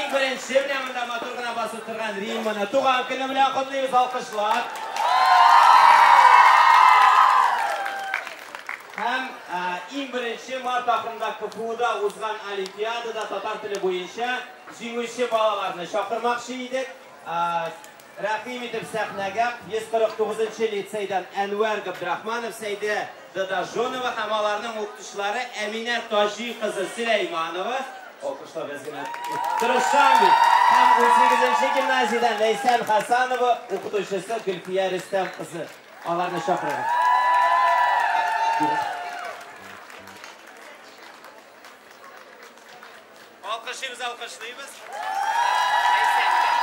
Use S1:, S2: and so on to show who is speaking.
S1: Иң беренче менә монда матур гына басып торган Римманы туган көне белән котлыйбыз, алкышлар. Һәм иң беренче март ахырында КФУда узган олимпиадада татар теле буенча җиңүче балаларны чакырмакчы идек. Рәхим итеп сәхнәгә 149 нчы лицейдан Әнвәр Габдрахманов, Сәйдә Дадажонова һәм аларның укытучылары Әминә Таҗи кызы Сөләйманова, алкышлап әз генә тырышам бит, һәм 18 нче гимназиядән Ләйсән Хәсанова, укытучысы Гөлфия Рөстәм кызы. Аларны чакырабыз. Алкышлыйбыз, алкышлыйбыз. Ләйсән.